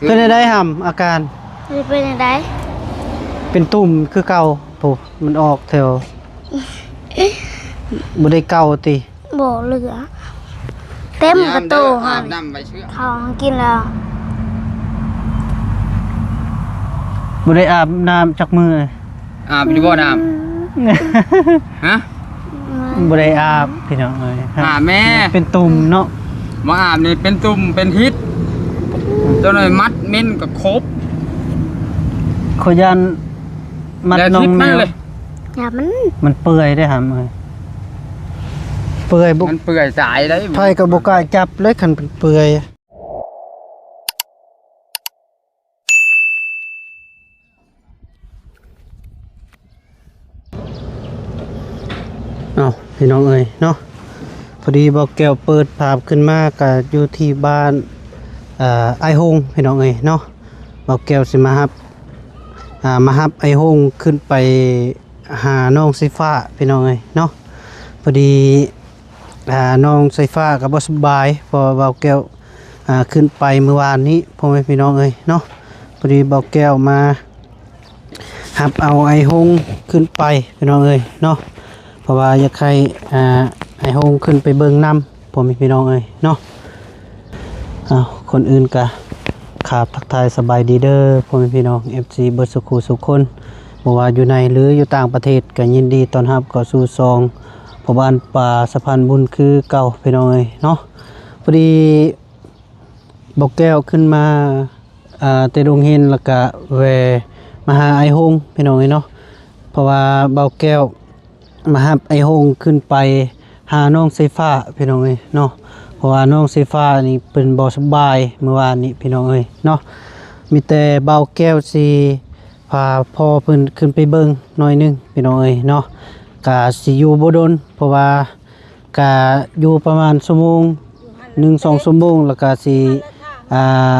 ເປັນຈັ່ງໃດຫຳ ອາການ? ເປັນຈັ່ງໃດ? ເປັນຕຸ່ມຄືເກົ່າ. ໂອ້ ມັນອອກແຖວ ບໍ່ໄດ້ເກົາຕິ? ບໍ່ເຫຼືອ ເຕັມກະໂຕຫັ້ນ. ເຂົ້າກິນແລ້ວ ບໍ່ໄດ້ອາບນ້ຳຈັກມື້. ອາບຢູ່ບໍ່ນ້ຳ? ຮະ? ບໍ່ໄດ້ອາບພີ່ນ້ອງເອີຍ. ອາບແມ່. ເປັນຕຸ່ມເນາະ. ບໍ່ອາບນີ້ເປັນຕຸ່ມເປັນພິດ. ເຈົ້າໜ້ອຍມັດເໝັນກະຄົບ. ຂ້ອຍຢ້ານມັດນ້ອງແມວ. ຢ່າມັນ ມັນເປື່ອຍເດ້ຫຳເອີຍ. ເປື່ອຍບໍ່ ມັນເປື່ອຍຕາຍເດ້. ໃຜກະບໍ່ກ້າຈັບເລີຍຄັນເປັນເປື່ອຍ. ເອົ້າ ພີ່ນ້ອງເອີຍເນາະ, ພໍດີບ່າວແກ້ວເປີດພາບຂຶ້ນມາກະຢູ່ທີ່ບ້ານ ເອີ ອ້າຍຫົງ ພີ່ນ້ອງເອີຍເນາະ. ບ່າວແກ້ວຊິມາຮັບ ອ່າ ມາຮັບອ້າຍຫົງຂຶ້ນໄປຫານ້ອງສາຍຟ້າ ພີ່ນ້ອງເອີຍເນາະ. ພໍດີ ອ່າ ນ້ອງສາຍຟ້າກະບໍ່ສະບາຍ ເພາະວ່າບ່າວແກ້ວ ອ່າ ຂຶ້ນໄປມື້ວານນີ້ ພໍ່ແມ່ພີ່ນ້ອງເອີຍເນາະ. ພໍດີບ່າວແກ້ວມາຮັບເອົາອ້າຍຫົງຂຶ້ນໄປ ພີ່ນ້ອງເອີຍເນາະ, ເພາະວ່າຢາກໃຫ້ ອ່າ ອ້າຍຫົງຂຶ້ນໄປເບິ່ງນຳ ພໍ່ແມ່ພີ່ນ້ອງເອີຍເນາະ. ເອົ້າ ກ່ອນອື່ນກະຂາບທັກທາຍສະບາຍດີເດີ ພໍ່ແມ່ພີ່ນ້ອງ ເອັຟຊີ ເບິດສູ່ຄູ່ສູ່ຄົນ, ບໍ່ວ່າຢູ່ໃນ ຫຼື ຢູ່ຕ່າງປະເທດ ກະຍິນດີຕ້ອນຮັບເຂົ້າສູ່ຊ່ອງພໍ່ບ້ານປ່າສະພານບຸນຄືເກົ່າ ພີ່ນ້ອງເອີຍເນາະ. ພໍດີບ່າວແກ້ວຂຶ້ນມາ ອ່າ ແຕ່ດົງເຫັນ ແລ້ວກະແວ່ມາຫາອ້າຍຫົງ ພີ່ນ້ອງເອີຍເນາະ, ເພາະວ່າບ່າວແກ້ວມາຮັບອ້າຍຫົງຂຶ້ນໄປຫານ້ອງສາຍຟ້າ ພີ່ນ້ອງເອີຍເນາະ. ເພາະວ່ານ້ອງສາຍຟ້ານີ້ເພິ່ນບໍ່ສະບາຍມື້ວານນີ້ ພີ່ນ້ອງເອີຍເນາະ. ມີແຕ່ບ່າວແກ້ວຊິພາພໍ່ເພິ່ນຂຶ້ນໄປເບິ່ງໜ້ອຍໜຶ່ງ ພີ່ນ້ອງເອີຍເນາະ. ກະຊິຢູ່ບໍ່ດົນ ເພາະວ່າ ກະຢູ່ປະມານຊົ່ວໂມງໜຶ່ງສອງຊົ່ວໂມງ ແລ້ວກະຊິ ອ່າ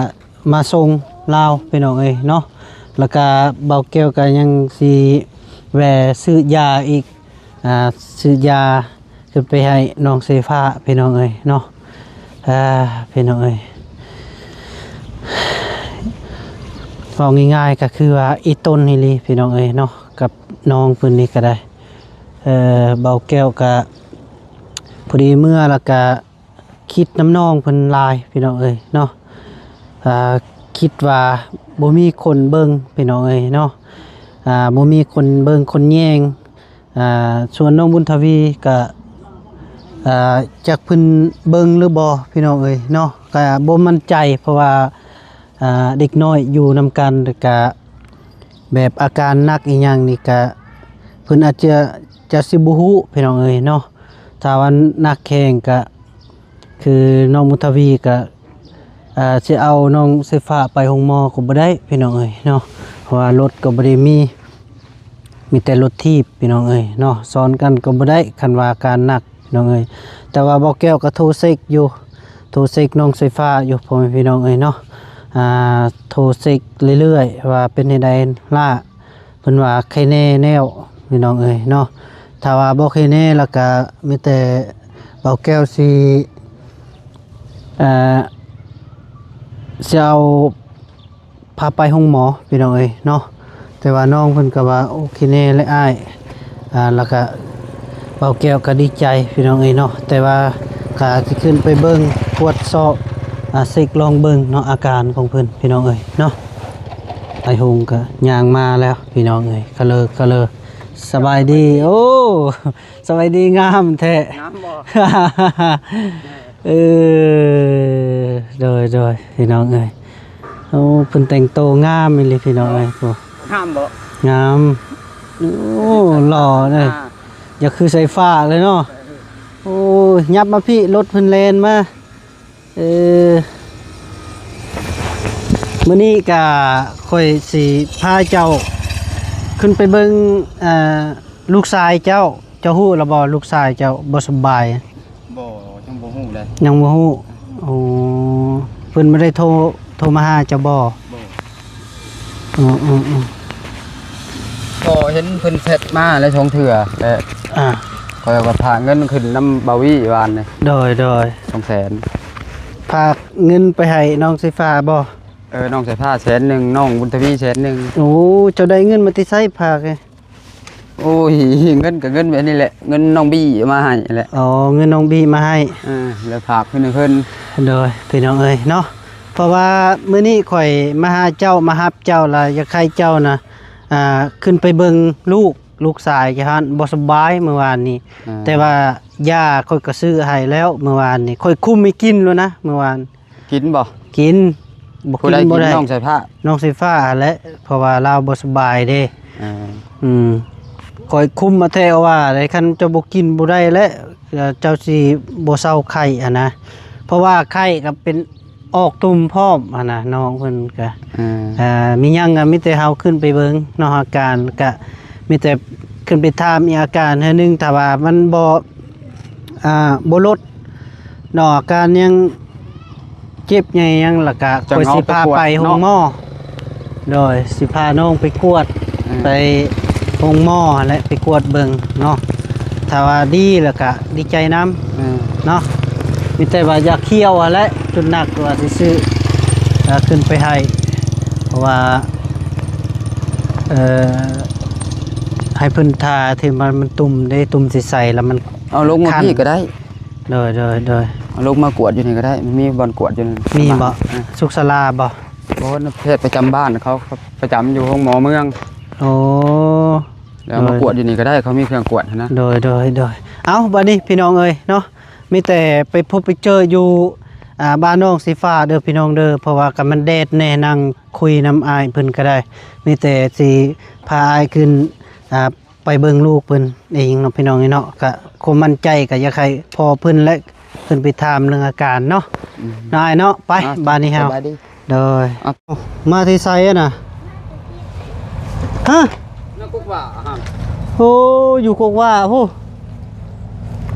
ມາສົ່ງລາວ ພີ່ນ້ອງເອີຍເນາະ. ແລ້ວກະບ່າວແກ້ວກະຍັງຊິແວ່ຊື້ຢາອີກ ອ່າ ຊື້ຢາຂຶ້ນໄປໃຫ້ນ້ອງສາຍຟ້າ ພີ່ນ້ອງເອີຍເນາະ. ອ່າ ພີ່ນ້ອງເອີຍ ເວົ້າງ່າຍໆກະຄືວ່າອີ່ຕົນອີ່ຫຼີ ພີ່ນ້ອງເອີຍເນາະ, ກັບນ້ອງເພິ່ນນີ້ກະໄດ້ ເອີ ບ່າວແກ້ວກະ ພໍດີເມື່ອ ແລ້ວກະຄິດນຳນ້ອງເພິ່ນຫຼາຍ ພີ່ນ້ອງເອີຍເນາະ. ອ່າ ຄິດວ່າບໍ່ມີຄົນເບິ່ງ ພີ່ນ້ອງເອີຍເນາະ, ອ່າ ບໍ່ມີຄົນເບິ່ງຄົນແຍງ. ອ່າ ສ່ວນນ້ອງບຸນທະວີກະ ອ່າ ຈັກເພິ່ນເບິ່ງຫຼືບໍ່ ພີ່ນ້ອງເອີຍເນາະ, ກະບໍ່ໝັ້ນໃຈ ເພາະວ່າ ອ່າ ເດັກນ້ອຍຢູ່ນຳກັນ ແລ້ວກະແບບອາການໜັກອີ່ຫຍັງນີ້ກະ ເພິ່ນອາດຈະ ຈະຊິບໍ່ຮູ້ ພີ່ນ້ອງເອີຍເນາະ. ຖ້າວ່າໜັກແຮງກະ ຄືນ້ອງບຸນທະວີກະ ອ່າ ຊິເອົານ້ອງສາຍຟ້າໄປໂຮງໝໍກໍບໍ່ໄດ້ ພີ່ນ້ອງເອີຍເນາະ, ເພາະວ່າລົດກໍບໍ່ໄດ້ມີ ມີແຕ່ລົດຖີບ ພີ່ນ້ອງເອີຍເນາະ, ຊ້ອນກັນກໍບໍ່ໄດ້ ຄັນວ່າອາການໜັກ ພີ່ນ້ອງເອີຍ. ແຕ່ວ່າບ່າວແກ້ວກໍໂທເຊັກຢູ່ ໂທເຊັກນ້ອງສາຍຟ້າຢູ່ ພໍ່ແມ່ພີ່ນ້ອງເອີຍເນາະ, ອ່າ ໂທເຊັກເລື້ອຍໆ ວ່າເປັນແນວໃດຫຼ້າ, ເພິ່ນວ່າໄຄແນ່ແລ້ວ ພີ່ນ້ອງເອີຍເນາະ. ຖ້າວ່າບໍ່ໄຄແນ່ ແລ້ວກະມີແຕ່ບ່າວແກ້ວຊິ ເອີ ຊິເອົາ ພາໄປໂຮງໝໍ ພີ່ນ້ອງເອີຍເນາະ. ແຕ່ວ່ານ້ອງເພິ່ນກໍວ່າ ໂອເຄແນ່ແຫຼະອ້າຍ, ອ່າ ແລ້ວກະບ່າວແກ້ວກໍດີໃຈ ພີ່ນ້ອງເອີຍເນາະ. ແຕ່ວ່າກໍຊິຂຶ້ນໄປເບິ່ງ ກວດສອບ ອ່າ ເຊັກລອງເບິ່ງເນາະ ອາການຂອງເພິ່ນ ພີ່ນ້ອງເອີຍເນາະ. ອ້າຍຫົງກໍຍ່າງມາແລ້ວ ພີ່ນ້ອງເອີຍ. ກະເລີ ກະເລີ ສະບາຍດີ. ໂອ້ ສະບາຍດີ ງາມແທ້. ງາມບໍ່? ເອີ ໂດຍ ໂດຍ ພີ່ນ້ອງເອີຍ. ໂອ້ ເພິ່ນແຕ່ງໂຕງາມອີ່ຫຼີ ພີ່ນ້ອງເອີຍ. ໂອ້ ງາມບໍ່? ງາມ. ໂອ້ ຫຼໍ່ເລີຍ. ອ່າ ຢາກຄືສາຍຟ້າເລີຍເນາະ. ເອີ ໂອ້ ຫຍັບມາພີ້ ລົດເພິ່ນແລ່ນມາ. ເອີ ມື້ນີ້ກະຂ້ອຍຊິພາເຈົ້າຂຶ້ນໄປເບິ່ງ ອ່າ ລູກຊາຍເຈົ້າ. ເຈົ້າຮູ້ແລ້ວບໍ່ ລູກຊາຍເຈົ້າບໍ່ສະບາຍ? ບໍ່ ຍັງບໍ່ຮູ້ເລີຍ. ຍັງບໍ່ຮູ້. ໂອ້ ເພິ່ນບໍ່ໄດ້ໂທ ໂທມາຫາເຈົ້າບໍ່? ບໍ່. ອືມໆໆ ກໍເຫັນເພິ່ນແຊັດມາແລ້ວສອງເທື່ອ ແຕ່ ອ່າ ຂ້ອຍກໍຝາກເງິນຂຶ້ນນຳບ່າວວີວານນີ້. ໂດຍໆ ສອງແສນ. ຝາກເງິນໄປໃຫ້ນ້ອງສາຍຟ້າບໍ່? ເອີ ນ້ອງສາຍຟ້າແສນໜຶ່ງ ນ້ອງບຸນທະວີແສນໜຶ່ງ. ໂອ້ ເຈົ້າໄດ້ເງິນມາແຕ່ໃສພາກ? ໂອ້ຍ ເງິນກໍເງິນແບບນີ້ແຫຼະ ເງິນນ້ອງບີມາໃຫ້ແຫຼະ. ອໍ ເງິນນ້ອງບີມາໃຫ້ ເອີ ແລ້ວຝາກເງິນໃຫ້ເພິ່ນ. ໂດຍ ພີ່ນ້ອງເອີຍເນາະ ເພາະວ່າມື້ນີ້ຂ້ອຍມາຫາເຈົ້າ ມາຮັບເຈົ້າ ລະຢາກໃຫ້ເຈົ້ານະ ອ່າ ຂຶ້ນໄປເບິ່ງລູກ ລູກຊາຍເຈົ້າຫັ້ນບໍ່ສະບາຍມື້ວານນີ້ ອ່າ ແຕ່ວ່າຢາຂ້ອຍກໍຊື້ໃຫ້ແລ້ວມື້ວານນີ້ ຂ້ອຍຄຸມໃຫ້ກິນແລ້ວນະມື້ວານ. ກິນບໍ່? ກິນ. ຜູ້ໃດກິນບໍ່ໄດ້? ນ້ອງສາຍຟ້າ ນ້ອງສາຍຟ້າຫັ້ນແຫຼະ ເພາະວ່າລາວບໍ່ສະບາຍເດ້. ເອີ ອືມ ຂ້ອຍຄຸມມາແທ້ວ່າໄດ້ ຄັນເຈົ້າບໍ່ກິນບໍ່ໄດ້ແຫຼະ ເຈົ້າຊິບໍ່ເຊົາໄຂ້ຫັ້ນນະ ເພາະວ່າໄຂ້ກໍເປັນ ອອກຕຸ່ມພ້ອມຫັ້ນນະ ນ້ອງເພິ່ນກະ ເອີ ເອີ ມີຫຍັງກະມີແຕ່ເຮົາຂຶ້ນໄປເບິ່ງເນາະ ອາການກະມີແຕ່ຂຶ້ນໄປຖາມອີກອາການເທື່ອໜຶ່ງ ຖ້າວ່າມັນບໍ່ ອ່າ ບໍ່ລົດເນາະ ອາການຍັງເຈັບໃຫຍ່ຫຍັງ ລະກະ ຈັ່ງເຮົາ ຂ້ອຍຊິພາໄປໂຮງໝໍ. ໂດຍ ຊິພານ້ອງໄປກວດ ເອີ ໄປໂຮງໝໍຫັ້ນແຫຼະ ໄປກວດເບິ່ງເນາະ ຖ້າວ່າດີແລ້ວກະດີໃຈນຳ ເອີ ເນາະ ມີແຕ່ວ່າຢາຂຽວຫັ້ນແຫຼະ ຈຸດໜັກວ່າຊິຊື້ ເອີ ຂຶ້ນໄປໃຫ້ ເພາະວ່າ ເອີ ໃຫ້ເພິ່ນທາທີ່ມັນ ມັນຕຸ່ມເດ້ ຕຸ່ມໃສໆ ລະມັນ ເອົາລົງມາ ຄັນ ພີ້ກໍໄດ້. ໂດຍ ໂດຍ ໂດຍ ເອົາລົງມາກວດຢູ່ນີ້ກໍໄດ້ ມັນມີບ່ອນກວດຢູ່ນີ້. ມີບໍ່? ເອີ ສຸກສາລາບໍ່? ບໍ່ ແພດປະຈຳບ້ານເຂົາ ເຂົາປະຈຳຢູ່ໂຮງໝໍເມືອງ. ໂອ້ ແລ້ວມາ ໂດຍ ກວດຢູ່ນີ້ກໍໄດ້ ເຂົາມີເຄື່ອງກວດຫັ້ນນະ. ໂດຍ ໂດຍ ໂດຍ ເອົ້າ ບາດນີ້ພີ່ນ້ອງເອີຍເນາະ ມີແຕ່ໄປພົບໄປເຈີຢູ່ ອ່າ ບ້ານນ້ອງສີຟ້າເດີພີ່ນ້ອງເດີ ເພາະວ່າກໍມັນແດດແດ່ ນັ່ງຄຸຍນຳອ້າຍເພິ່ນກໍໄດ້ ມີແຕ່ຊິພາອ້າຍຂຶ້ນ ອ່າ ໄປເບິ່ງລູກເພິ່ນເອງເນາະ ພີ່ນ້ອງເອີຍເນາະ ກະຄວາມໝັ້ນໃຈກະຢາກໃຫ້ພໍ່ເພິ່ນ ແລະ ເພິ່ນໄປຖາມເລື່ອງອາການເນາະ ອືມ ເນາະອ້າຍເນາະ. ໄປ ອ່າ ບາດນີ້ເຮົາ ສະບາຍດີ ໂດຍ ເອົ້າ ມາແຕ່ໃສຫັ້ນນະ? ຮະ? ນຳກົກຫວ້າຫັ້ນ ໂອ້ ຢູ່ກົກຫວ້າພຸ້ນ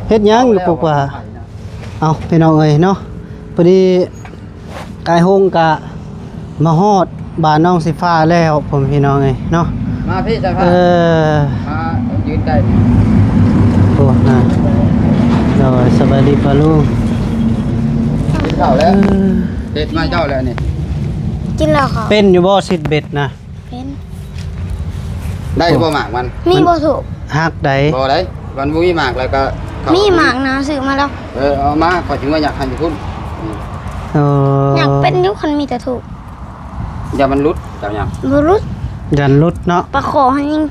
ເຮັດຫຍັງຢູ່ກົກຫວ້າ? ເອົາ ພີ່ນ້ອງເອີຍເນາະ ພໍດີ ກາຍຫົງກະມາຮອດບ້ານນ້ອງສີຟ້າແລ້ວ ພໍ່ແມ່ພີ່ນ້ອງເອີຍເນາະ ມາພີ້ຊະ ເອີ ມາຢືນໃກ້ ໂອ້ ນະ ໂດຍ ສະບາຍດີປ້າລຸງ ກິນເຂົ້າແລ້ວ ເອີ ເຮັດມາເຈົ້າແລ້ວນີ້ ກິນແລ້ວເຂົ້າ ເປັນຢູ່ບໍ່ ຊິດເບັດນະ? ເປັນ ໄດ້ບໍ່ໝາກມັນ? ມີບໍ່? ມັນຖືກ ຫັກໃດ໋ ບໍ່ໄດ້ ມັນບໍ່ມີໝາກ ແລ້ວກໍ ມີໝາກນະ ຊື້ມາແລ້ວ ເອີ ເອົາມາ ຂ້ອຍຊິມາຫຍັກໃຫ້ຢູ່ພຸ້ນ ເອີ ຫຍັກເປັນຢູ່ ຄັນມີແຕ່ຖືກ ຢ້ານມັນຫຼຸດ ເຈົ້າຫຍັກ ບໍ່ຫຼຸດ ຢ້ານຫຼຸດເນາະ ປາຄໍ່ຫັ້ນຍັງ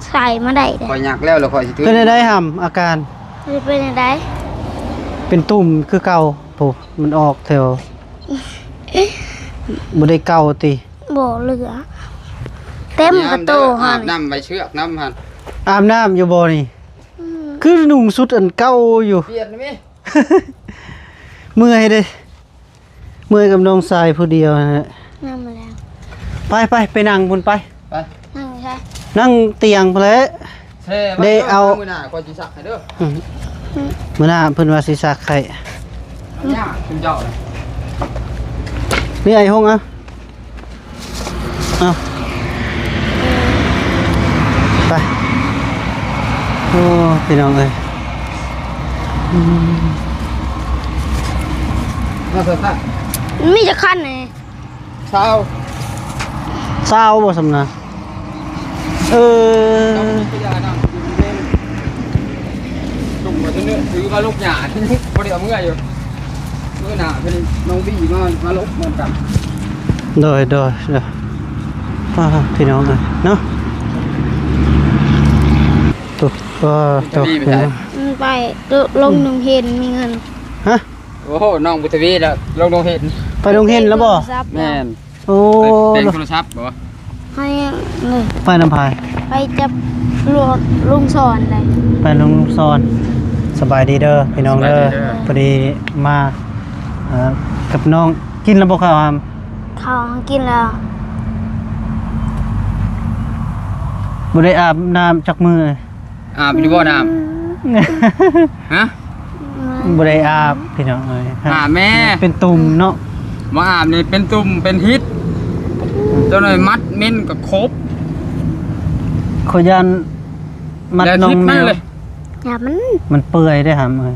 ໃສ່ມາໄດ້ເດ້ ຂ້ອຍຫຍັກແລ້ວ ແລ້ວຂ້ອຍຊິຖື ເປັນຈັ່ງໃດຫຳ ອາການ ເປັນຈັ່ງໃດ ເປັນຕຸ່ມຄືເກົ່າ ໂອ້ ມັນອອກແຖວ ບໍ່ໄດ້ເກົ່າຕິ? ບໍ່ເຫຼືອ ເຕັມກະໂຕຫັ້ນ ອາບນ້ຳໄວ້ເຊືອກນຳຫັ້ນ ອາບນ້ຳຢູ່ບໍ່ນີ້? ອືມ ຄືນຸ່ງຊຸດອັນເກົ່າຢູ່ ປ່ຽນແມ່ ເມື່ອຍເດ້ ເມື່ອຍກັບນ້ອງຊາຍຜູ້ດຽວຫັ້ນແຫຼະ ນັ້ນມາແລ້ວ ໄປໆ ໄປນັ່ງພຸ້ນໄປ ໄປ ນັ່ງໃສ? ນັ່ງຕຽງພຸ້ນແຫຼະ ແຊ່ໄວ້ ເດ້ ເອົາ ມື້ໜ້າຂ້ອຍຊິຊັກໃຫ້ເດີ ອືມ ມື້ໜ້າເພິ່ນວ່າຊິຊັກໃຫ້ ຍາກ ເຈົ້ານະ ນີ້ໄອ້ຫົງ ເອົາ ເອົາ ໄປ ໂອ້ ພີ່ນ້ອງເອີຍ ອືມ ມາເຖິງ ມີຈັກຄັນນີ້? ຊາວ ຊາວບໍ່ຊ່ຳນະ ເອີ ຕ້ອງມີພະຍານຳ ຈຸ່ມມາເທື່ອ ຖືມາລົກຫຍ້າ ບໍ່ໄດ້ເອົາເມືອຢູ່ ມື້ໜ້າເພິ່ນນ້ອງບີມາ ມາລົກນຳກັນ ໂດຍ ໂດຍ ໂດຍ ອ່າ ພີ່ນ້ອງເອີຍເນາະ ໂອ້ ໂຕ ອືມ ໄປລົງໂຮງຮຽນ ມີເງິນ ຮະ? ໂອ້ໂຫ ນ້ອງບຸດທະວີລະ ລົງໂຮງຮຽນ ໄປໂຮງຮຽນແລ້ວບໍ່? ແມ່ນ ໂອ້ ແຕ່ງໂທລະສັບບໍ່? ໃຫ້ ໄປນຳໃຜ? ໄປຈັບລົງສອນໄດ້ ໄປລົງສອນ ສະບາຍດີເດີພີ່ນ້ອງເດີ ສະບາຍດີເດີ ພໍດີມາ ເອີ ກັບນ້ອງ ກິນແລ້ວບໍ່ເຂົ້າຫາມ? ເຂົ້າກິນແລ້ວ ບໍ່ໄດ້ອາບນ້ຳຈັກມື້ ອາບຢູ່ບໍ່ນ້ຳ? ຮະ? ບໍ່ໄດ້ອາບພີ່ນ້ອງເອີຍ ອາບແມ່ ເປັນຕຸ່ມເນາະ ບໍ່ອາບນີ້ເປັນຕຸ່ມເປັນຮິດ ເຈົ້າໜ້ອຍມັດເມັນກໍຄົບ ຂ້ອຍຢ້ານມັດນ້ອງແມວ ຢ່າມັນ ມັນເປື່ອຍເດ້ຫຳເອີຍ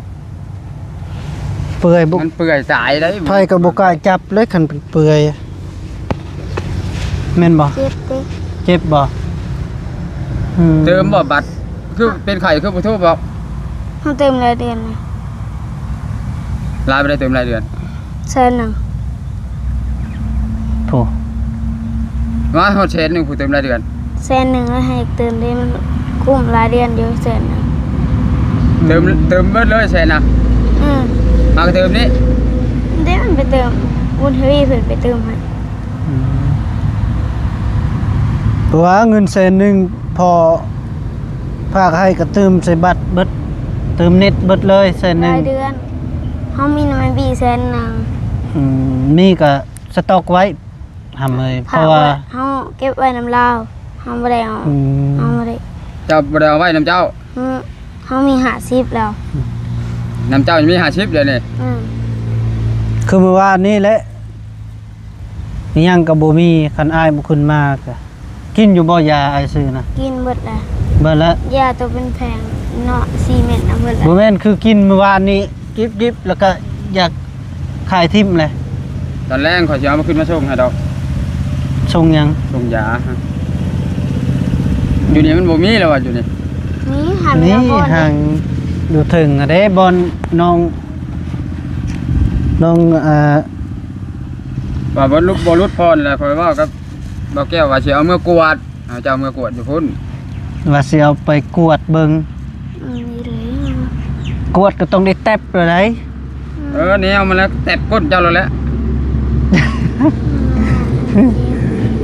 ເປື່ອຍບໍ່ ມັນເປື່ອຍຕາຍໄດ໋ ໃຜກໍບໍ່ກ້າຈັບເລີຍ ຄັນເປັນເປື່ອຍ ແມ່ນບໍ່? ເຈັບເດ້. ເຈັບບໍ່? ອືມ ເຕີມບໍ່ບັດ? ຄືເປັນໄຂ້ຄືບໍ່ໂທບອກ? ເຮົາເຕີມລາຍເດືອນນະ. ລາຍບໍ່ໄດ້ເຕີມລາຍເດືອນ? ແສນໜຶ່ງ. ໂອ້ ວ່າຮອດແສນໜຶ່ງ ຜູ້ເຕີມລາຍເດືອນ. ແສນໜຶ່ງ ແລ້ວໃຫ້ເຕີມເດ້ ມັນຄຸ້ມລາຍເດືອນຢູ່ແສນໜຶ່ງ. ເຕີມ ເຕີມເບິດເລີຍແສນນະ? ອືມ ມາກະເຕີມນີ້. ເດ້ ມັນໄປເຕີມ ບຸນທະວີເພິ່ນໄປເຕີມໃຫ້. ອືມ ເພາະວ່າເງິນແສນໜຶ່ງ ພໍ່ຝາກໃຫ້ກະຕື່ມໃສ່ບັດເບິດ ຕື່ມເນັດເບິດເລີຍແສນໜຶ່ງ. ລາຍເດືອນ ເຮົາມີນ້ອຍບີແສນໜຶ່ງ. ອືມ ມີກະສະຕັອກໄວ້ ຫຳເອີຍ ເພາະວ່າເຮົາເກັບໄວ້ນຳລາວ ເຮົາບໍ່ໄດ້ເອົາ. ອືມ ເຮົາບໍ່ໄດ້. ເຈົ້າບໍ່ໄດ້ເອົາໄວ້ນຳເຈົ້າ? ອືມ ເຮົາມີຫ້າສິບແລ້ວ. ນຳເຈົ້າມີຫ້າສິບແລ້ວນີ້. ອືມ ຄືມື້ວານນີ້ແຫຼະ ອີຫຍັງກໍບໍ່ມີ ຄັນອ້າຍບໍ່ຂຶ້ນມາກໍ ກິນຢູ່ບໍ່ຢາອ້າຍຊື້ນະ? ກິນເບິດແລ້ວ. ເບິດແລ້ວ? ຢາໂຕເປັນແຜງເນາະ ສີ່ເມັດນະ ເບິດແລ້ວ. ບໍ່ແມ່ນຄືກິນມື້ວານນີ້ ຈິບໆ ແລ້ວກໍຢາກຂາຍຖິ້ມແຫຼະ. ຕອນແລງຂ້ອຍຊິເອົາມາ ຂຶ້ນມາສົ່ງໃຫ້ດອກ. ສົ່ງຫຍັງ? ສົ່ງຢາ. ຢູ່ນີ້ມັນບໍ່ມີແລ້ວວ່າຢູ່ນີ້. ມີ ຫັ້ນ ມີ ຫັ້ນຢູ່ເທິງຫັ້ນເດ້ ບ່ອນນ້ອງ ນ້ອງ ອ່າ ວ່າບໍ່ຫຼຸດ ບໍ່ຫຼຸດຜ່ອນແລ້ວ ຂ້ອຍເວົ້າກັບບ່າວແກ້ວວ່າຊິເອົາເມືອກວດ ເອົາເຈົ້າເມືອກວດຢູ່ພຸ້ນ ວ່າຊິເອົາໄປກວດເບິ່ງ. ອືມ ກວດກໍຕ້ອງໄດ້ແຕັບແລ້ວໃດ. ເອີ ແນວມາແລ້ວ ແຕັບກົ້ນເຈົ້າແລ້ວແຫຼະ.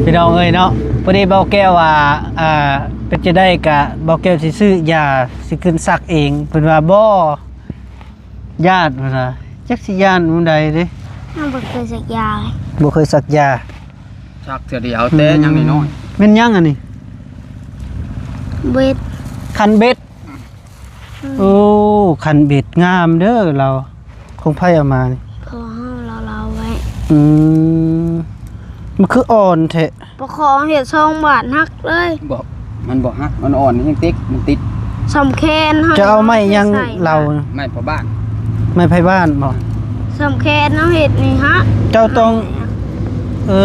ພີ່ນ້ອງເອີຍເນາະ ພໍດີບ່າວແກ້ວວ່າ ອ່າ ເປັນຈັ່ງໃດກະ ບ່າວແກ້ວຊິຊື້ຢາ ຊິຂຶ້ນສັກເອງ ເພິ່ນວ່າບໍ່ ຢ້ານ ເພິ່ນວ່າ ຈັກຊິຢ້ານໝູ່ໃດເດ້. ຍັງບໍ່ເຄີຍສັກຢາເລີຍ. ບໍ່ເຄີຍສັກຢາ? ສັກເທື່ອດຽວ ອືມ ແຕ່ຍັງນ້ອຍໆ. ແມ່ນຫຍັງອັນນີ້? ເບັດ. ຄັນເບັດ. ອືມ ໂອ້ ຄັນເບັດງາມເດີລາວ. ຂອງໃຜເອົາມານີ້? ພໍ່ເຮົາລາວເອົາໄວ້. ອືມ ມັນຄືອ່ອນແທ້. ປະຄໍເຮັດສອງບາດຫັກເລີຍ. ບໍ່ ມັນບໍ່ຫັກ ມັນອ່ອນ ຍັງຕິດ ມັນຕິດ. ສຳແຄນເຮົາ ຈະເອົາໄມ້ຫຍັງເອົາ? ໄມ້ພໍ່ບ້ານ. ໄມ້ໄຜ່ບ້ານບໍ່? ສຳແຄນເຮົາເຮັດນີ້ຮະ ເຈົ້າຕ້ອງ ເອີ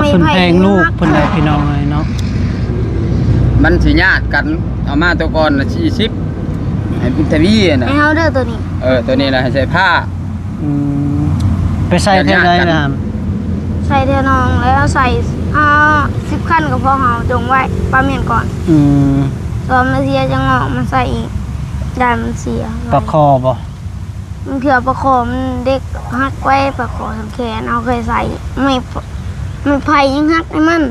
ໄມ້ໄຜ່ ເພິ່ນແພງລູກເພິ່ນໄດ໋ ພີ່ນ້ອງເອີຍເນາະ. ມັນຊິຍາດກັນ ເອົາມາໂຕກ່ອນນະ ສີ່ສິບ ໃຫ້ບຸນທະວີນະ ໃຫ້ເຮົາເດີໂຕນີ້. ເອີ ໂຕນີ້ລະໃຫ້ໃສ່ຜ້າ. ອືມ ໄປໃສ່ແຖວໃດລະ? ໃສ່ແຖວໜອງແລ້ວໃສ່ ອ່າ ສິບຄັນກໍພໍ ເຮົາຈົ່ງໄວ້ປະມຽນກ່ອນ. ອືມ ຕອນມາເສຍຈັ່ງເອົາມາໃສ່ອີກ ຢ້ານມັນເສຍໄວ. ປະຄໍບໍ່? ບາງເທື່ອປະຄໍມັນເດັກຫັກໄວ້ ປະຄໍສຳແຄນ ເຮົາເຄີຍໃສ່ ໄມ້ ໄມ້ໄຜ່ຍັງຫັກໃຫ້ມັນ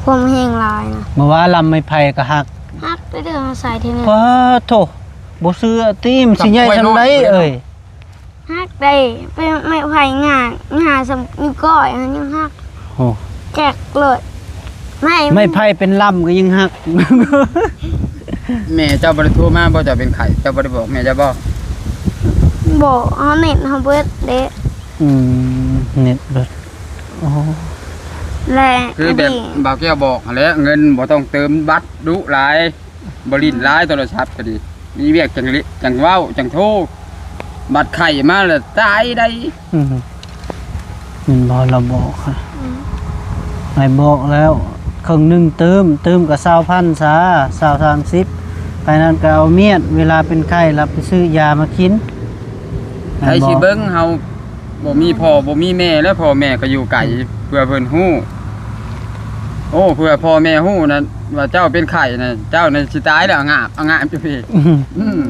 ຄວາມແຮງຫຼາຍນະ. ບໍ່ວ່າລຳໄມ້ໄຜ່ກໍຫັກ. ຫັກໄປເດີ ເຮົາໃສ່ເທື່ອໜຶ່ງ. ປາໂທ້ ບໍ່ເຊື່ອຕິ ມັນຊິໃຫຍ່ສ່ຳໃດເອີຍ? ຫັກໄດ້ ໄມ້ໄຜ່ງ່າ ງ່າສ່ຳນິ້ວກ້ອຍຫັ້ນຍັງຫັກ. ໂອ້ ແຈກໂລດ ໄມ້ ໄມ້ໄຜ່ເປັນລຳກໍຍັງຫັກ. ແມ່ເຈົ້າບໍ່ໄດ້ໂທມາບໍ່? ເຈົ້າເປັນໄຂ້ ເຈົ້າບໍ່ໄດ້ບອກແມ່ເຈົ້າບໍ່? ບໍ່ ເຮົາເນັດເຮົາເບິດເດ້. ອືມ ເນັດເບິດ. ໂອ້ ແລະ ຄືແບບບ່າວແກ້ວບອກຫັ້ນແຫຼະ ເງິນບໍ່ຕ້ອງເຕີມບັດດຸຫຼາຍ ບໍ່ຫຼິ້ນຫຼາຍ ໂທລະສັບກໍດີ ມີວຽກຈັ່ງ ຈັ່ງເວົ້າ ຈັ່ງໂທ ບັດໄຂ້ມາລະຕາຍໄດ໋. ອືມ ແມ່ນບໍ່ລາວບອກ? ອືມ ອ້າຍບອກແລ້ວ ເຄິ່ງໜຶ່ງຕື່ມ ຕື່ມກໍຊາວພັນຊາ ຊາວ ສາມສິບ ໄປນັ້ນກໍເອົາມຽດ ເວລາເປັນໄຂ້ລະໄປຊື້ຢາມາກິນ. ໃຜຊິເບິ່ງເຮົາ ບໍ່ມີພໍ່ບໍ່ມີແມ່ ແລະພໍ່ແມ່ກໍຢູ່ໄກ. ເພື່ອເພິ່ນຮູ້ ໂອ້ ເພື່ອພໍ່ແມ່ຮູ້ນະ ວ່າເຈົ້າເປັນໄຂ້ນະ ເຈົ້ານະຊິຕາຍແລ້ວ ອາງາບ ອາງາບຢູ່ພີ້. ອືມ ອືມ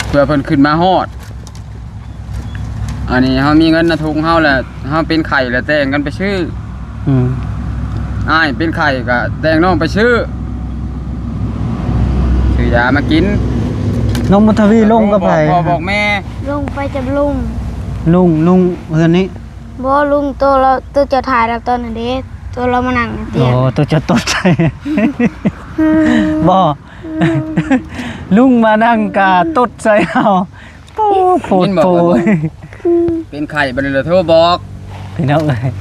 ເພື່ອເພິ່ນຂຶ້ນມາຮອດ. ອັນນີ້ເຮົາມີເງິນໃນຖົງເຮົາແຫຼະ ເຮົາເປັນໄຂ້ແລ້ວແຕ່ງກັນໄປຊື້. ອືມ ອ້າຍເປັນໄຂ້ກໍແຕ່ງນ້ອງໄປຊື້ ຊື້ຢາມາກິນ. ນ້ອງບຸນທະວີລົງກັບໃຜ? ບອກພໍ່ບອກແມ່. ລົງໄປກັບລຸງ. ລຸງ ລຸງເຮືອນນີ້? ບໍ່ ລຸງໂຕລາວ ໂຕເຈົ້າຖ່າຍລາວຕອນນັ້ນເດ້ ໂຕລາວມານັ່ງຢູ່ຕຽງ. ໂອ້ ໂຕເຈົ້າຕົດໃສ່ ບໍ່ ລຸງມານັ່ງກະຕົດໃສ່ເຮົາ. ໂອ້ ໂພດໂພ. ເປັນໄຂ້ບັດນີ້ລະໂທບອກ ພີ່ນ້ອງເອີຍ.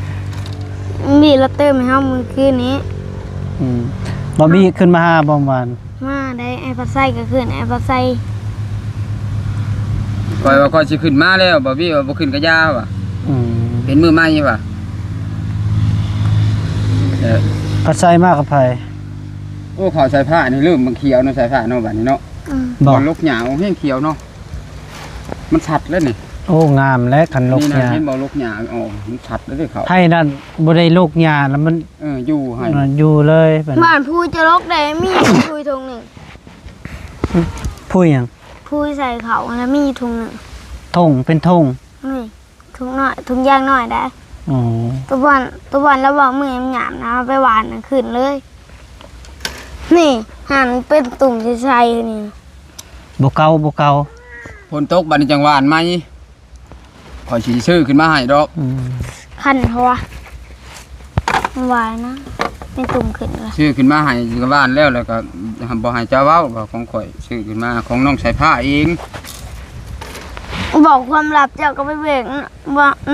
ມີລະເຕີມໃຫ້ເຮົາມື້ຄືນນີ້. ອືມ ບອບບີຂຶ້ນມາຫາບໍ່ວານ? ມາໄດ້ ອ້າຍພັດໄຊກໍຂຶ້ນ ອ້າຍພັດໄຊ. ຂ້ອຍວ່າຂ້ອຍຊິຂຶ້ນມາແລ້ວ ບອບບີວ່າບໍ່ຂຶ້ນກະຢ່າວ່າ. ອືມ ເຫັນມື້ໃໝ່ວ່າ ເອີ ເຂົາໃສ່ມາກັບໃຜ? ໂອ້ ເຂົາໃສ່ຜ້ານີ້ເລີ່ມມັນຂຽວເນາະ ໃສ່ຜ້າເນາະ ບັດນີ້ເນາະ. ອືມ ບໍ່ ມັນລົກຫຍ້າອອກແຮງຂຽວເນາະ ມັນຊັດແລ້ວນີ້. ໂອ້ ງາມແລ້ວ ຄັນລົກຫຍ້າ ນີ້ນະ ເຫັນບໍ່ ລົກຫຍ້າອອກ ມັນຊັດແລ້ວເດ້ເຂົາ. ໄຮ່ນັ້ນບໍ່ໄດ້ລົກຫຍ້າແລ້ວມັນ ເອີ ຢູ່ໄຮ່ ຢູ່ເລີຍບັດນີ້. ບ້ານຜູ້ຈະລົກໄດ້ ມີຜູ້ທົ່ງໜຶ່ງ. ຜູ້ຫຍັງ? ຜູ້ໃສ່ເຂົ້າຫັ້ນນະ ມີທົ່ງໜຶ່ງ. ທົ່ງ ເປັນທົ່ງ ນີ້ ຖົງນ້ອຍ ຖົງຢາງນ້ອຍໄດ໋. ອໍ ຕະບ່ອນ ຕະບ່ອນລະເວົ້າມື້ຍາມໆນະ ເອົາໄປຫວ່ານນະ ຂຶ້ນເລີຍ. ນີ້ ຫັ້ນເປັນຕຸ່ມໃສໆ ນີ້ ບໍ່ເກົ່າ ບໍ່ເກົ່າ. ຝົນຕົກບັດນີ້ຈັ່ງຫວ່ານໃໝ່ ຂ້ອຍຊິຊື້ຂຶ້ນມາໃຫ້ດອກ. ອືມ ຄັນຫົວ ຫວ່ານນະ ເປັນຕຸ່ມຂຶ້ນລະ ຊື້ຂຶ້ນມາໃຫ້ກໍຫວ່ານແລ້ວ ແລ້ວກໍບໍ່ໃຫ້ເຈົ້າເວົ້າ ວ່າຂອງຂ້ອຍ ຊື້ຂຶ້ນມາ ຂອງນ້ອງສາຍຟ້າເອງ. ບອກຄວາມລັບ ເຈົ້າກໍໄປເບິ່ງ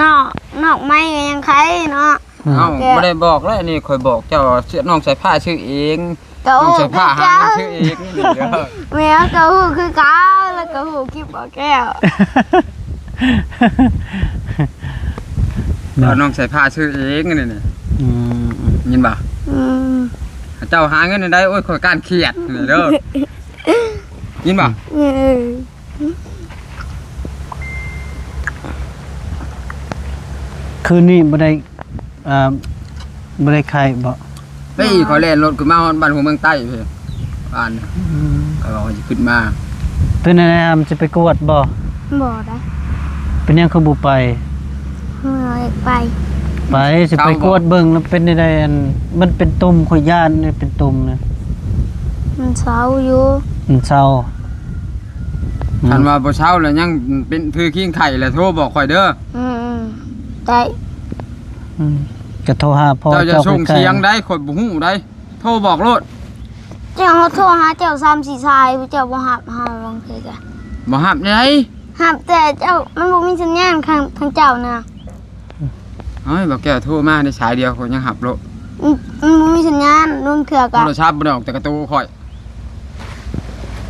ນອກ ນອກໄມ້ກໍຍັງໄຄເນາະ. ອືມ ເອົ້າ ແກ ບໍ່ໄດ້ບອກແລ້ວ ອັນນີ້ຂ້ອຍບອກເຈົ້າວ່າ ເສື້ອນ້ອງສາຍຟ້າຊື້ເອງ ກໍ ນ້ອງສາຍຟ້າຫາເງິນຊື້ເອງນີ້ເດີ. ແມ່ນ ກໍຮູ້ຄືກັນ ແລ້ວກໍຮູ້ຄລິບບໍ່ແກ້ວ ເອົານ້ອງສາຍຟ້າຊື້ເອງອັນນີ້ນີ້. ອືມ ຍິນບໍ່? ອືມ ເຈົ້າຫາເງິນໄດ້ ໂອ້ຍ ຂ້ອຍກ້ານຂຽດນີ້ເດີ. ຍິນບໍ່? ອືມ ຄືນນີ້ບໍ່ໄດ້ ເອີ ບໍ່ໄດ້ໄຂ້ບໍ? ເອີ ຂ້ອຍແລ່ນລົດຂຶ້ນມາຮອດບ້ານຫົວເມືອງໃຕ້ພີ້ ບ້ານ ອືມ ຂ້ອຍວ່າຂ້ອຍຊິຂຶ້ນມາ. ເປັນແນວໃດ ມັນຊິໄປກວດບໍ? ບໍ່ໄດ໋. ເປັນຫຍັງຄືບໍ່ໄປ? ເມື່ອຍໄປ ໄປ ຊິໄປກວດເບິ່ງ ແລ້ວເປັນແນວໃດ? ອັນ ມັນເປັນຕຸ່ມ ຂ້ອຍຢ້ານເປັນຕຸ່ມນະ. ມັນເຊົາຢູ່ ມັນເຊົາ. ອືມ ຄັນວ່າບໍ່ເຊົາແລ້ວ ຍັງເປັນຄືຄີງໄຂ້ແລ້ວ ໂທບອກຂ້ອຍເດີ. ອືມ ໄດ້. ອືມ ກະໂທຫາພໍ່ເຈົ້າ ເຈົ້າຢ່າສົ່ງສຽງໄດ໋ ຂ້ອຍບໍ່ຮູ້ໄດ໋ ໂທບອກໂລດ. ເຈົ້າ ເຮົາໂທຫາເຈົ້າສາມສີ່ສາຍ ເຈົ້າບໍ່ຮັບເຮົາ ບາງເທື່ອກະບໍ່ຮັບໃດ໋. ຮັບແຕ່ເຈົ້າ ມັນບໍ່ມີສັນຍານ ທາງ ທາງເຈົ້ານະ. ເອີຍ ບໍ່ແກ້ວໂທມາໃນສາຍດຽວ ຂ້ອຍຍັງຮັບໂລດ. ອືມ ມັນບໍ່ມີສັນຍານ ລາງເທື່ອກະໂທລະສັບບໍ່ໄດ້ອອກແຕ່ກະໂຕຂ້ອຍ.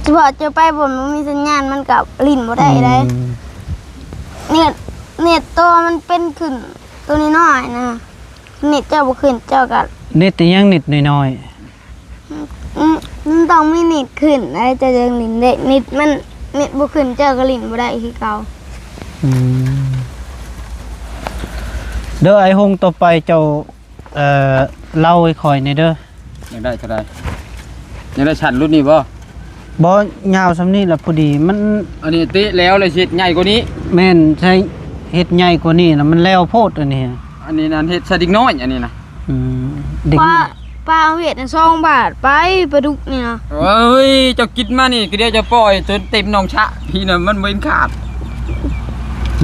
ສະເພາະເຈົ້າໄປບ່ອນບໍ່ມີສັນຍານ ມັນກະຫຼິ້ນບໍ່ໄດ້ໃດ໋. ອືມ ເນັດ ເນັດໂຕມັນເປັນຂຶ້ນ ໂຕນ້ອຍໆນະ ເນັດເຈົ້າບໍ່ຂຶ້ນ ເຈົ້າກະ ເນັດອີ່ຫຍັງ ເນັດນ້ອຍໆ? ອືມ ມັນຕ້ອງມີເນັດຂຶ້ນ ແລ້ວເຈົ້າຈຶ່ງຫຼິ້ນໄດ້. ເນັດມັນ ເນັດບໍ່ຂຶ້ນ ເຈົ້າກະຫຼິ້ນບໍ່ໄດ້ຄືເກົ່າ. ອືມ ເດີ ອ້າຍຫົງ ຕໍ່ໄປເຈົ້າ ເອີ ເລົ່າໃຫ້ຂ້ອຍແດ່ເດີ. ຢາກໄດ້ເທົ່າໃດ? ຢາກໄດ້ຊັ້ນລຸ້ນນີ້ບໍ່? ບໍ່ ຍາວສ່ຳນີ້ລະພໍດີ. ມັນ ອັນນີ້ຕິແລ້ວ ແລ້ວຊິເຮັດໃຫຍ່ກວ່ານີ້. ແມ່ນ ໃຊ້ເຮັດໃຫຍ່ກວ່ານີ້ລະ ມັນແລ້ວໂພດອັນນີ້. ອັນນີ້ນັ້ນເຮັດໃສ່ເດັກນ້ອຍ ອັນນີ້ນະ. ອືມ ເດັກ ປາ ປາເຮັດນະ ສອງບາດໄປ ປາດຸກນີ້ນະ. ໂອ້ຍ ເຈົ້າກິນມານີ້ ກະດຽວຈະປ່ອຍຈົນເຕັມໜອງຊະ ພີ້ນະ ມັນບໍ່ເຫັນຂາດ.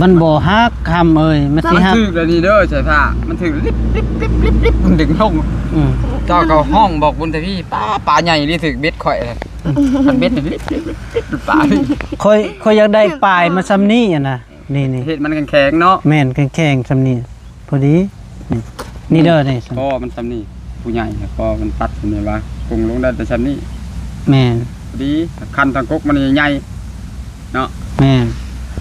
ມັນບໍ່ຫັກ ຄຳເອີຍ ມັນຊິຫັກ. ມັນຖືກແລ້ວນີ້ເດີ ສາຍຟ້າ ມັນຖືກລິບໆໆໆ ມັນດຶງລົງ. ອືມ ເຈົ້າກໍຮ້ອງບອກບຸນທະວີ ປາ ປາໃຫຍ່ນີ້ຖືກເບັດຂ້ອຍ. ຄັນເບັດນີ້ລິບໆໆໆ ປານີ້ ຂ້ອຍ ຂ້ອຍຢາກໄດ້ປາຍມາສ່ຳນີ້ຫັ້ນນະ. ນີ້ໆ ເຮັດມັນແຂງໆເນາະ. ແມ່ນ ແຂງໆສ່ຳນີ້ ພໍດີ. ນີ້ ນີ້ເດີ ນີ້ ຄໍມັນສ່ຳນີ້ ຜູ້ໃຫຍ່ຄໍມັນຕັດສ່ຳນີ້ວ່າ ກົງລົງໄດ້ແຕ່ສ່ຳນີ້. ແມ່ນ ພໍດີ. ຄັນທາງກົກມັນໃຫຍ່ເນາະ. ແມ່ນ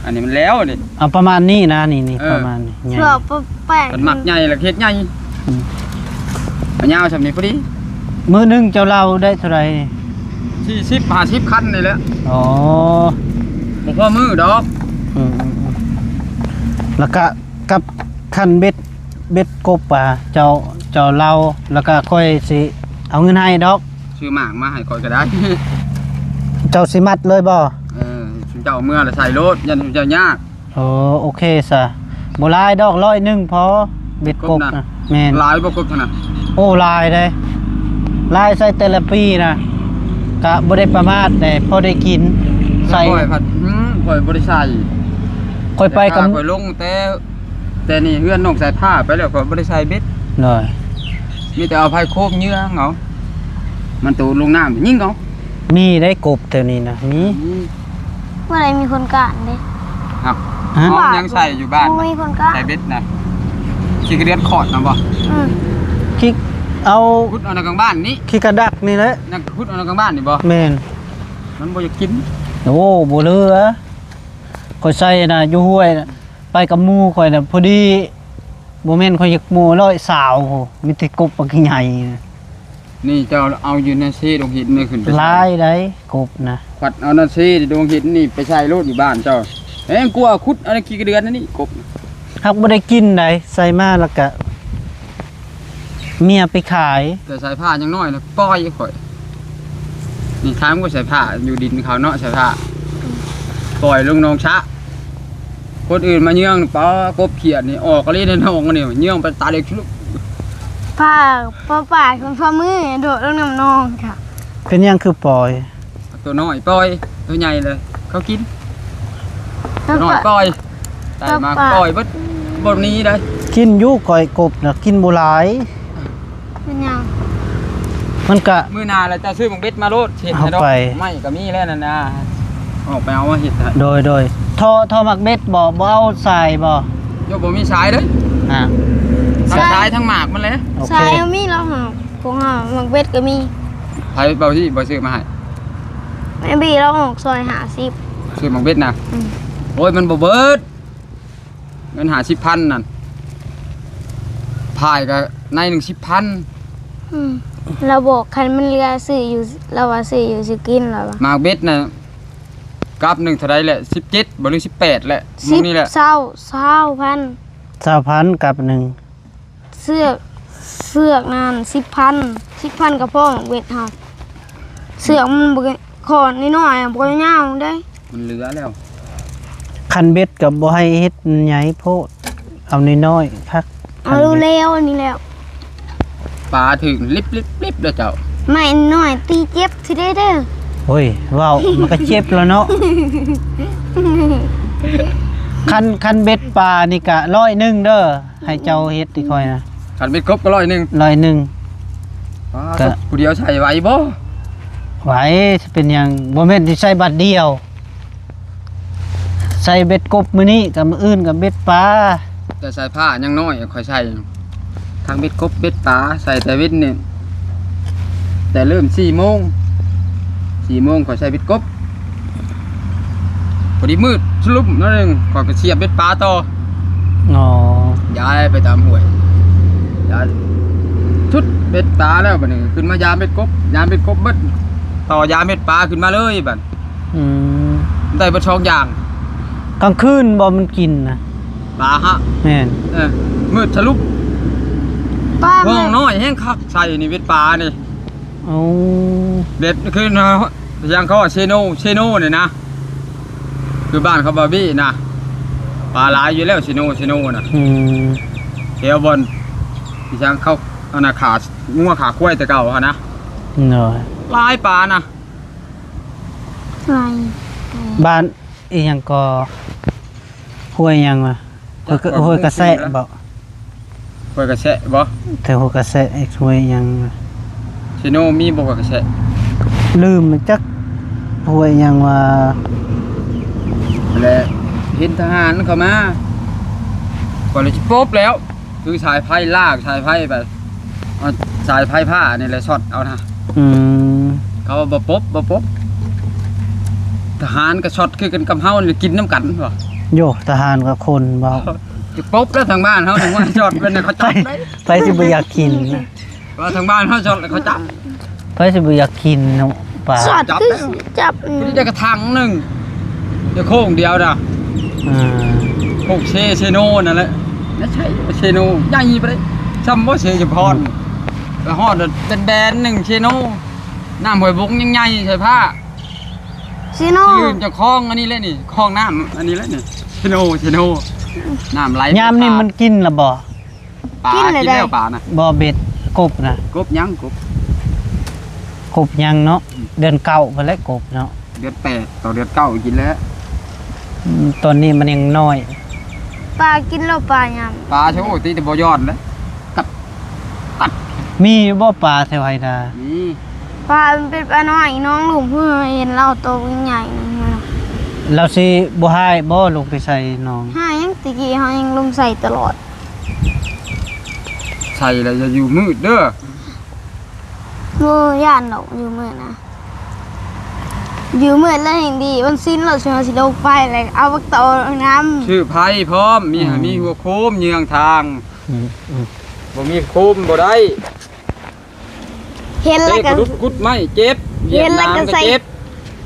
ອັນນີ້ມັນແລ້ວນີ້ ເອົາປະມານນີ້ນະ. ນີ້ໆ ເອີ ປະມານນີ້ໃຫຍ່ ເພື່ອປະແປງ ມັນມັກໃຫຍ່ລະເຮັດໃຫຍ່. ອືມ ມັນຍາວສ່ຳນີ້ພໍດີ. ມື້ໜຶ່ງເຈົ້າເລົ່າໄດ້ເທົ່າໃດ? ສີ່ສິບ ຫ້າສິບຄັນນີ້ແຫຼະ. ອໍ ບໍ່ພໍມື້ດອກ. ອືມໆໆ ລະກະ ກັບຄັນເບັດ ເບັດກົບ ອ່າ ເຈົ້າ ເຈົ້າເລົ່າ ລະກະຂ້ອຍຊິເອົາເງິນໃຫ້ດອກ. ຊື້ໝາກມາໃຫ້ຂ້ອຍກະໄດ້. ເຈົ້າຊິມັດເລີຍບໍ່? ເອີ ເຈົ້າເອົາເມືອລະໃສ່ໂລດ ຢ້ານເຈົ້າຍາກ. ໂອ ໂອເຄຊະ ບໍ່ຫຼາຍດອກ ຮ້ອຍໜຶ່ງພໍ ເບັດກົບນະ. ແມ່ນ ຫຼາຍບໍ່ກົບຫັ້ນນະ? ໂອ້ ຫຼາຍເດ້ ຫຼາຍໃສ່ແຕ່ລະປີນະ ກະບໍ່ໄດ້ປະໝາດເດ້ ພໍໄດ້ກິນໃສ່. ຂ້ອຍພັດ ອືມ ຂ້ອຍບໍ່ໄດ້ໃສ່ ຂ້ອຍໄປກັບ ຂ້ອຍລົງແຕ່ ແຕ່ນີ້ເຮືອນນ້ອງສາຍຟ້າໄປແລ້ວ ຂ້ອຍບໍ່ໄດ້ໃສ່ເບັດ. ໂດຍ ມີແຕ່ເອົາໄພໂຄມເຍືອງເອົາ ມັນໂຕລົງນ້ຳຍິງເອົາ. ມີໄດ້ກົບແຖວນີ້ນະ ມີ. ບໍ່ໄດ້ມີຄົນກ້ານເດ້. ຮະ? ເຮົາຍັງໃສ່ຢູ່ບ້ານ ບໍ່ມີຄົນກ້ານ ໃສ່ເບັດນະ. ຂີ້ກະເດືອນຂອດນະບໍ່? ອືມ ຂີ້ ເອົາ ຂຸດເອົາໃນກາງບ້ານນີ້ ຂີ້ກະດັກນີ້ແຫຼະ ຍັງຂຸດເອົາໃນກາງບ້ານນີ້ບໍ່? ແມ່ນ ມັນບໍ່ຢາກກິນ. ໂອ້ ບໍ່ເຫຼືອ ຂ້ອຍໃສ່ນະ ຢູ່ຫ້ວຍນະ ໄປກັບໝູ່ຂ້ອຍນະ ພໍດີ ບໍ່ແມ່ນຂ້ອຍຢາກໝູ່ຮ້ອຍຊາວພຸ້ນ ມີແຕ່ກົບບັກໃຫຍ່ນະ. ນີ້ເຈົ້າເອົາຢູ່ໃນເຊດວງຫີນນີ້ຂຶ້ນໄປໃສ່ ຫຼາຍໃດ໋ ກົບນະ. ຄັດເອົາໃນເຊດວງຫີນນີ້ໄປໃສ່ໂລດຢູ່ບ້ານເຈົ້າ ແຮງກວ່າຂຸດເອົາໃນຂີ້ກະເດືອນອັນນີ້ ກົບນະ. ຫາກບໍ່ໄດ້ກິນໃດ໋ ໃສ່ມາແລ້ວກະ ເມຍໄປຂາຍ. ແຕ່ສາຍຟ້າຍັງນ້ອຍນະ ປ່ອຍຂ້ອຍ. ນີ້ ຖາມວ່າສາຍຟ້າຢູ່ດິນເຂົາເນາະ ສາຍຟ້າ ປ່ອຍລົງໜອງຊະ. ຄົນອື່ນມາເຍືອງ ປາ ກົບຂຽດນີ້ອອກອີ່ຫຼີໃນໜອງນີ້ ເຍືອງໄປຕາເລັກລຸກ ປາ ປາ ປາ ປາມືໂດດລົງນ້ຳໜອງກະ. ເປັນຫຍັງຄືປ່ອຍ? ຕົວນ້ອຍປ່ອຍ ຕົວໃຫຍ່ເລີຍເຂົາກິນ. ຕົວນ້ອຍປ່ອຍ ໄຕມາປ່ອຍເບິດ ບໍ່ໜີໄດ໋. ກິນຢູ່ ກ້ອຍກົບນະ ກິນບໍ່ຫຼາຍ. ເປັນຫຍັງ? ມັນກະ ມື້ໜ້າລະເຈົ້າຊື້ໝາກເບັດມາໂລດ ເຮັດໃຫ້ດອກ. ໄມ້ກະມີແລ້ວນັ້ນນະ ອອກໄປເອົາມາເຮັດໃຫ້. ໂດຍ ໂດຍ. ທໍ່ ທໍ່ໝາກເບັດບໍ່? ບໍ່ເອົາສາຍບໍ່? ໂຍ ບໍ່ມີສາຍເດ້. ອ່າ ທັງສາຍທັງໝາກມັນແຫຼະ. ໂອເຄ ສາຍເຮົາມີແລ້ວ ຂອງເຮົາໝາກເບັດກະມີ. ໃຜ ເບົາຊິ ບໍ່ຊື້ມາໃຫ້? ແມ່ບີລາວອອກຊ່ອຍຫ້າສິບ ຊື້ໝາກເບັດນະ. ອືມ ໂອ້ຍ ມັນບໍ່ເບິດ ເງິນຫ້າສິບພັນນັ້ນ ພາຍກະໃນໜຶ່ງສິບພັນ. ອືມ ລາວບອກຄັນມັນເຫຼືອຊື້ຢູ່ ລາວວ່າຊື້ຢູ່ຊື້ກິນ ລາວວ່າ. ໝາກເບັດນະ ກັບໜຶ່ງເທົ່າໃດແຫຼະ? ສິບເຈັດບໍ່ ຫຼື ສິບແປດແຫຼະ ມື້ນີ້ແຫຼະ. ຊາວ ຊາວພັນ ຊາວພັນກັບໜຶ່ງ. ເຊືອກ ເຊືອກນັ້ນສິບພັນ ສິບພັນກະພໍໝາກເບັດເຮົາ. ເຊືອກມັນບໍ່ ຂໍ້ນ້ອຍໆ ບໍ່ຍາວເດ້ ມັນເຫຼືອແລ້ວ. ຄັນເບັດກະບໍ່ໃຫ້ເຮັດໃຫຍ່ໂພດ ເອົານ້ອຍໆ ຄັກ. ເອົາແລ້ວນີ້ແລ້ວ ປາຖືກລິບໆໆ ແລ້ວເຈົ້າ. ໄມ້ນ້ອຍຕີເຈັບຊິໄດ້ເດີ. ໂອ້ຍ ເວົ້າມັນກະເຈັບແລ້ວເນາະ. ຄັນ ຄັນເບັດປານີ້ກະຮ້ອຍໜຶ່ງເດີ. ໃຫ້ເຈົ້າເຮັດໃຫ້ຂ້ອຍນະ. ຄັນເບັດກົບກະຮ້ອຍໜຶ່ງ ຮ້ອຍໜຶ່ງ. ປາ ກະ ຜູ້ດຽວໃຊ້ໄຫວບໍ່? ໄຫວ ຊິເປັນຫຍັງ ບໍ່ແມ່ນຊິໃຊ້ບາດດຽວ ໃຊ້ເບັດກົບມື້ນີ້ກະມື້ອື່ນກະເບັດປາ. ແຕ່ສາຍຟ້າຍັງນ້ອຍ ຂ້ອຍໃຊ້ທັງເບັດກົບເບັດປາ ໃສ່ແຕ່ເວັນນີ້ ແຕ່ເລີ່ມສີ່ໂມງ ສີ່ໂມງຂ້ອຍໃສ່ເບັດກົບ ພໍດີມືດສະຫຼຸບໜ້ອຍໜຶ່ງ ຂ້ອຍກະສຽບເບັດປາຕໍ່. ອໍ ຍ້າຍໄປຕາມຫ້ວຍ ຍ້າຍຊຸດເບັດປາແລ້ວ ບາດນີ້ຂຶ້ນມາຢາມເບັດກົບ ຢາມເບັດກົບເບິດ ຕໍ່ຢາມເບັດປາຂຶ້ນມາເລີຍບາດ. ອືມ ໄດ້ເບິດສອງຢ່າງ. ກາງຄືນບໍ່ມັນກິນນະ ປາຫະ? ແມ່ນ ເອີ ມືດສະຫຼຸບ ປາ ຫ້ອງນ້ອຍແຮງຄັກ ໃສ່ນີ້ເບັດປານີ້. ໂອ້ ເບັດຄືເນາະ ພະຍັງເຂົາວ່າເຊໂນ ເຊໂນນີ້ນະ ຄືບ້ານເຂົາບາບີນະ ປາຫຼາຍຢູ່ແລ້ວ ເຊໂນ ເຊໂນນະ. ອືມ ແຖວບ່ອນພະຍັງເຂົາ ອັນນະ ຂາງົວຂາຄວາຍແຕ່ເກົ່າຫັ້ນນະ. ໂດຍ ຫຼາຍປານະ ຫຼາຍ. ບ້ານອີ່ຫຍັງກໍ ຫ້ວຍຫຍັງວະ ຫ້ວຍກະ ຫ້ວຍກະແຊະບໍ? ຫ້ວຍກະແຊະບໍ? ແຖວຫ້ວຍກະແຊະ ຫ້ວຍຫຍັງ ເຊໂນມີບໍ່ ຫ້ວຍກະແຊະ? ລືມຈັກ ຫ້ວຍຫຍັງວະ ແລະ ເຫັນທະຫານເຂົ້າມາ ກໍເລີຍຊິປົບແລ້ວ ຖືສາຍໄຟ ລາກສາຍໄຟໄປ ເອົາສາຍໄຟຟ້ານີ້ແຫຼະຊັອດເອົານະ. ອືມ ເຂົາວ່າບໍ່ປົບ ບໍ່ປົບ ທະຫານກະຊັອດຄືກັນກັບເຮົານີ້ ກິນນຳກັນບໍ? ໂຢ ທະຫານກັບຄົນເວົ້າ ຈະປົບແລ້ວ ທາງບ້ານເຮົານີ້ ວ່າຊັອດເປັນເຂົາຈັບໄດ້. ໃຜຊິບໍ່ຢາກກິນ ວ່າທາງບ້ານເຮົາຊັອດແລ້ວເຂົາຈັບ ໃຜຊິບໍ່ຢາກກິນເນາະ ປາ ຊັອດ ຈັບ ຄືຊິຈັບ ຜູ້ໃດໄດ້ກະຖັງໜຶ່ງ ແຕ່ໂຄ້ງດຽວນະ. ອ່າ ໂຄ້ງເຊ ເຊໂນນັ້ນແຫຼະ ນະ ໃຊ່ ເຊໂນໃຫຍ່ປານໃດ ຊ່ຳບໍ່ເຊຈຳພອນ. ອືມ ລະຮອດເປັນແບນໜຶ່ງ ເຊໂນ ນ້ຳຫ້ວຍບົງຍັງໃຫຍ່ໃສ່ພ້າ ເຊໂນ ຈະຄອງອັນນີ້ແຫຼະນີ້ ຄອງນ້ຳອັນນີ້ແຫຼະນີ້ ເຊໂນ ເຊໂນ ນ້ຳໄຫຼ. ຍາມນີ້ມັນກິນລະບໍ່? ປາກິນແລ້ວ ປານະ ບໍ່ ເບັດ ກົບນະ ກົບຍັງ ກົບ ກົບຍັງເນາະ. ອືມ ເດືອນເກົ້າພຸ້ນແຫຼະ ກົບເນາະ ເດືອນແປດຕໍ່ເດືອນເກົ້າກິນແລ້ວ. ອືມ ຕອນນີ້ມັນຍັງນ້ອຍ ປາກິນແລ້ວ ປາຍາມ ປາໂຊຕິແຕ່ບໍ່ຍ້ອນເດ້ ກັດ ກັດ. ມີຢູ່ບໍ່ປາແຖວໄຮ່ນາ? ມີ ປາມັນເປັນປານ້ອຍ ນ້ອງລຸງເພິ່ນເຫັນລາວໂຕໃຫຍ່ ລາວຊິບໍ່ຮ້າຍບໍ່ ລົງໄປໃສ່ໜອງ? ຮ້າຍຫຍັງ ແຕ່ກີ້ເຮົາຍັງລົງໃສ່ຕະຫຼອດ. ໃສ່ແລ້ວຢ່າຢູ່ມືດເດີ. ບໍ່ຢ້ານດອກຢູ່ມືດນະ ຢູ່ມືດແລ້ວແຮ່ງດີ ວັນສິນລະຊິ ຊິລົງໄປແລ້ວເອົາບັກໂຕນຳ ຊື້ໄຟພ້ອມ ມີ ອືມ ມີຫົວໂຄມເຍືອງທາງ ອືມໆ ບໍ່ມີໂຄມບໍ່ໄດ້ ເຫັນແລ້ວກໍ ແຕ່ກະດຸດຂຸດໄມ້ເຈັບ ເຫັນແລ້ວກໍໃສ່ ຢຽບນ້ຳກໍເຈັບ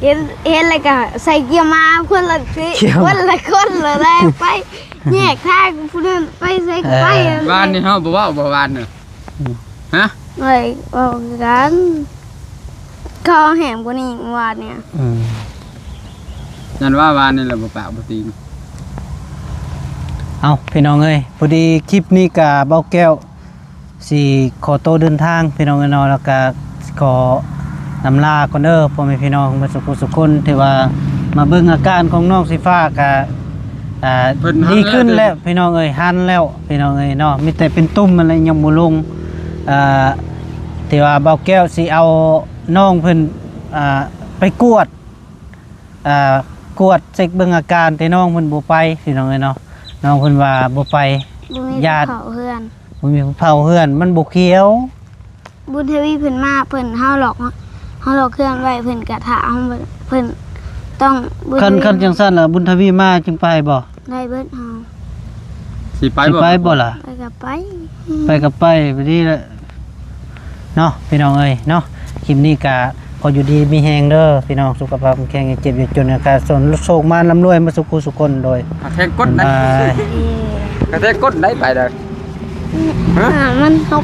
ເຫັນ ເຫັນແລ້ວກໍໃສ່ເກຍມາຄົນລະ ເກຍມາ ຄົນລະຄົນລະໄດ້ໄປ ແຍກທາງຜູ້ນັ້ນໄປໃສ່ ເອີ ໄປ ວານນີ້ເຮົາບໍ່ເວົ້າບໍ່ ວານນີ້ ອືມ ຮະ ເອີຍ ເວົ້າຄືກັນ ເຂົາແຮງກວ່ານີ້ວານນີ້ ອືມ ນັ້ນວ່າວານນີ້ລະບໍ່ປາກບໍ່ຕີນ ເອົ້າ ພີ່ນ້ອງເອີຍ ພໍດີຄລິບນີ້ກະເບົາແກ້ວ ຊິຂໍໂຕເດີນທາງພີ່ນ້ອງເອີຍເນາະ ແລ້ວກະຂໍອຳລາກ່ອນເດີ ພໍ່ແມ່ພີ່ນ້ອງເບິດສຸຂູສຸຄົນ ທີ່ວ່າມາເບິ່ງອາການຂອງນ້ອງສີຟ້າກະ ອ່າ ເພິ່ນຫັນ ດີຂຶ້ນແລ້ວ ແລ້ວພີ່ນ້ອງເອີຍ ຫັນແລ້ວພີ່ນ້ອງເອີຍເນາະ ມີແຕ່ເປັນຕຸ່ມຫັ້ນແຫຼະ ຍັງບໍ່ລົງ ອ່າ ທີ່ວ່າເບົາແກ້ວຊິເອົານ້ອງເພິ່ນ ອ່າ ໄປກວດ ອ່າ ກວດເຊັກເບິ່ງອາການ ແຕ່ນ້ອງເພິ່ນບໍ່ໄປພີ່ນ້ອງເອີຍເນາະ ນ້ອງເພິ່ນວ່າບໍ່ໄປ ບໍ່ມີ ຢ້ານ ຜູ້ເຝົ້າເຮືອນ ບໍ່ມີຜູ້ເຝົ້າເຮືອນ ມັນບໍ່ຂຽວ ບຸນທະວີເພິ່ນມາ ເພິ່ນ ເຮົາລັອກ ເຮົາລັອກເຮືອນໄວ້ ເພິ່ນກະຖ້າເຮົາ ເພິ່ນຕ້ອງ ບຸນທະວີ ຄັນ ຄັນຈັ່ງຊັ້ນລະ ບຸນທະວີມາຈຶ່ງໄປບໍ່? ໄດ້ເບິດເຮົາ ຊິໄປ ຊິໄປບໍ່ ບໍ່ລະ? ໄປກໍໄປ ໄປກໍໄປ ບາດນີ້ລະ ເນາະ ພີ່ນ້ອງເອີຍເນາະ ຄລິບນີ້ກະຂໍຢູ່ດີມີແຮງເດີພີ່ນ້ອງ ສຸຂະພາບແຂງແຮງ ຢ່າເຈັບຢ່າຈົນ ກະໂຊກມານລ່ຳລວຍມາສຸຂູສຸຄົນໂດຍ ກະແທງກົ້ນໄດ້ ບາຍບາຍ ກະແທງກົ້ນໄດ້ ໄປເດີ ອືມ ຮະ ມັນຕົກ